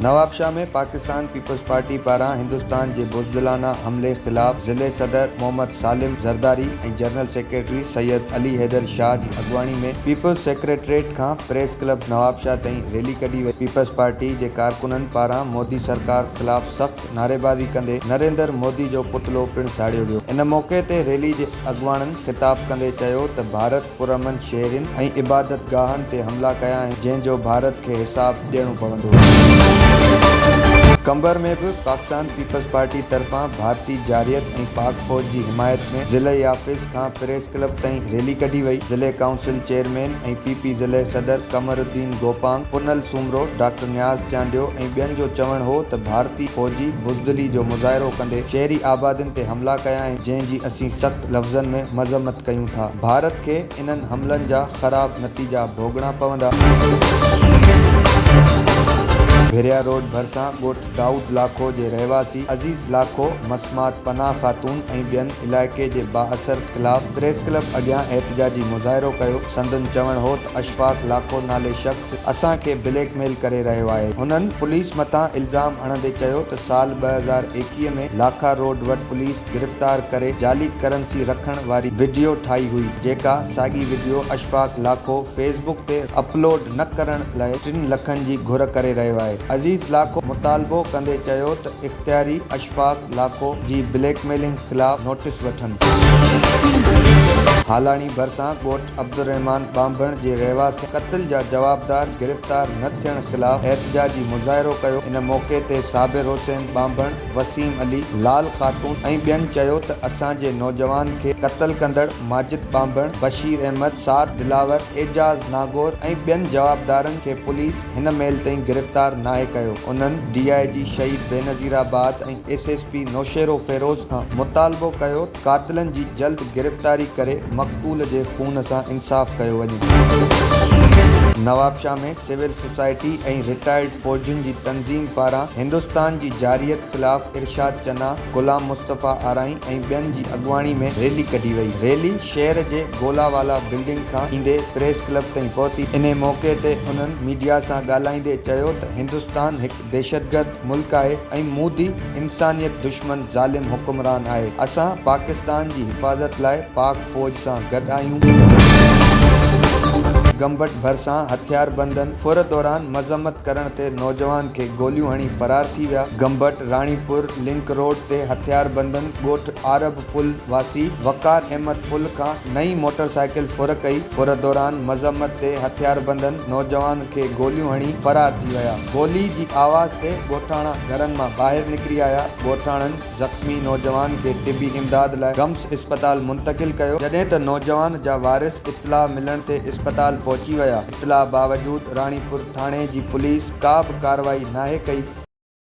Nawabshah ۾ Pakistan peoples party پاران هندستان جي بزدلانه حملي خلاف ضلعي صدر محمد سالم زرداري ۽ جنرل سيڪريٽري سيد علي حيدر شاهه جي اڳواڻي ۾ پيپلز سيڪريٽريٽ کان پريس ڪلب نوابشاهه تائين ريلي ڪڍي وئي. پيپلز پارٽي جي ڪارڪنن پاران مودي سرڪار خلاف سخت نعريبازي ڪندي نريندر مودي جو پتلو پڻ ساڙيو ويو. ان موقعي تي ريلي جي اڳواڻن خطاب ڪندي چيو ته ڀارت پرامن شهرين ۽ عبادتگاهن تي حملا ڪيا آهن جنهن جو ڀارت کي حساب ڏيڻو پوندو. قمبر ۾ به پاڪستان پيپلز پارٽي طرفان ڀارتي جارحيت ۽ پاڪ فوج جي حمايت ۾ ضلعي آفيس کان پريس ڪلب تائين ريلي ڪڍي وئي. ضلعي ڪائونسل چيئرمين ۽ پي پي ضلعي صدر قمر الدين گوپانگ، پنهل سومرو، ڊاڪٽر نياز چانڊيو ۽ ٻين جو چوڻ هو ته ڀارتي فوجي بزدلي جو مظاهرو ڪندي شهري آبادين تي حملا ڪيا آهن جنهن جي اسين سخت لفظن ۾ مذمت ڪيون ٿا، ڀارت کي انهن حملن جا خراب نتيجا ڀوڳڻا پوندا. ڀريا روڊ ڀرسان ڳوٺ دائود لاکو جي رهواسي عزيز لاکو، مسمات پناهه خاتون ۽ ٻين علائقي جي بااثر خلاف پريس ڪلب اڳيان احتجاجي مظاهرو ڪيو، سندن چوڻ هو ته اشفاق لاکو نالي شخص اسان کي بليڪ ميل ڪري رهيو آهي. هنن پوليس مٿان الزام هڻندي چيو ته سال 2021 ۾ لاکا روڊ وٽ پوليس گرفتار ڪري جعلي ڪرنسي رکڻ واري وڊيو ٺاهي هئي جيڪا ساڳي video Ashfaq Lakho Facebook تي اپلوڊ نه ڪرڻ لاء ٽن لکن جي گهر ڪري رهيو آهي. عزيز لاکو مطالبو ڪندي چيو ته اختياري اشفاق لاکو جي بليڪ ميلنگ خلاف نوٽيس وٺن. هالاڻي ڀرسان ڳوٺ عبدالرحمان ٻانڀڻ جي رهواسين قتل جا جوابدار گرفتار نه ٿيڻ خلاف احتجاجي مظاهرو ڪيو ان موقعي تي صابر حسين ٻانڀڻ، وسيم علي، لال خاتون ۽ ٻين چيو ته اسان جي نوجوان کي قتل ڪندڙ ماجد ٻانڀڻ، بشير احمد، سعد دلاور، اعجاز ناگور ۽ ٻين جوابدارن کي پوليس هن مهل تائين گرفتار ناهي ڪيو، انهن ڊي I جي شهيد Benazirabad ۽ S S P Naushahro Feroze کان مطالبو ڪيو ته قاتلن جي جلد گرفتاري ڪري مقتول جي خون سان انصاف ڪيو وڃي. نوابشاهه ۾ سول سوسائٽي ۽ رٽائرڊ فوجين جي تنظيم پاران هندستان جي جارحيت خلاف ارشاد چنا، غلام مصطفيٰ آرائين ۽ ٻين جي اڳواڻي ۾ ريلي ڪڍي وئي. ريلي شهر جي گولا والا بلڊنگ کان ٿيندي پريس ڪلب تائين پهتي. انهي موقعي تي انهن ميڊيا سان ڳالهائيندي چيو ته هندستان هڪ دهشتگرد ملڪ آهي ۽ مودي انسانيت دشمن ظالم حڪمران آهي، اسان پاڪستان جي حفاظت لاء پاڪ فوج سان گڏ آهيون. گمبٽ ڀرسان هٿياربندن ڦر دوران مذمت ڪرڻ تي نوجوان کي گوليون هڻي فرار ٿي ويا. گمبٽ راڻيپور لنڪ روڊ تي هٿياربندن ڳوٺ عارب ڦل واسي وقار احمد ڦل کان نئين موٽرسائيڪل ڦر ڪئي، ڦر دوران مذمت تي هٿياربندن نوجوان کي گوليون هڻي فرار ٿي ويا. گولي جي آواز تي ڳوٺاڻا گهرن مان ٻاهر نڪري آيا، ڳوٺاڻن زخمي نوجوان کي طبي امداد لاء گمس اسپتال منتقل ڪيو، جڏهن ته نوجوان جا وارث اطلاع ملڻ تي اسپتال پهچي ويا، اطلاع باوجود راڻيپور ٿاڻي جي پوليس ڪا به ڪارروائي ناهي ڪئي.